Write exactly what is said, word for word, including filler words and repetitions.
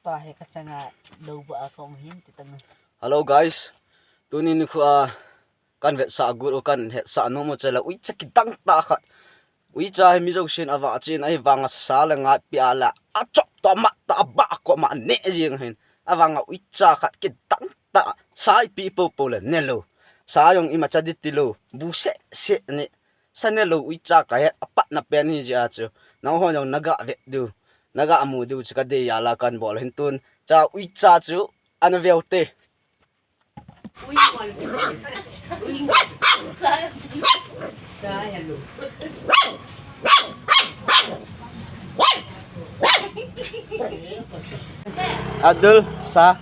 Tua hi kachanga lou ba a ka um hin ti tang. Hello guys. Tuni nikho a kan vetsah got u, kan hetsah nom u chu la uicha kidang tah khat. Uicha hi mi jousen avahchoi in ahivanga sa le ngai pia la achop to ma ta ba ko ma ne jing hin. Avanga uicha khat kidang tah sa ipi popo le ne lou. Sa jong imacha di ti lou. Bu seh seh ni. Sa ne lou uicha ka het apatna pen hi jeh a chu. Nangho jong naga vet diu. Naga mu diu chu kadei a la kan bol hin tun. Cha uicha chu ana veu te. Abdul, sa.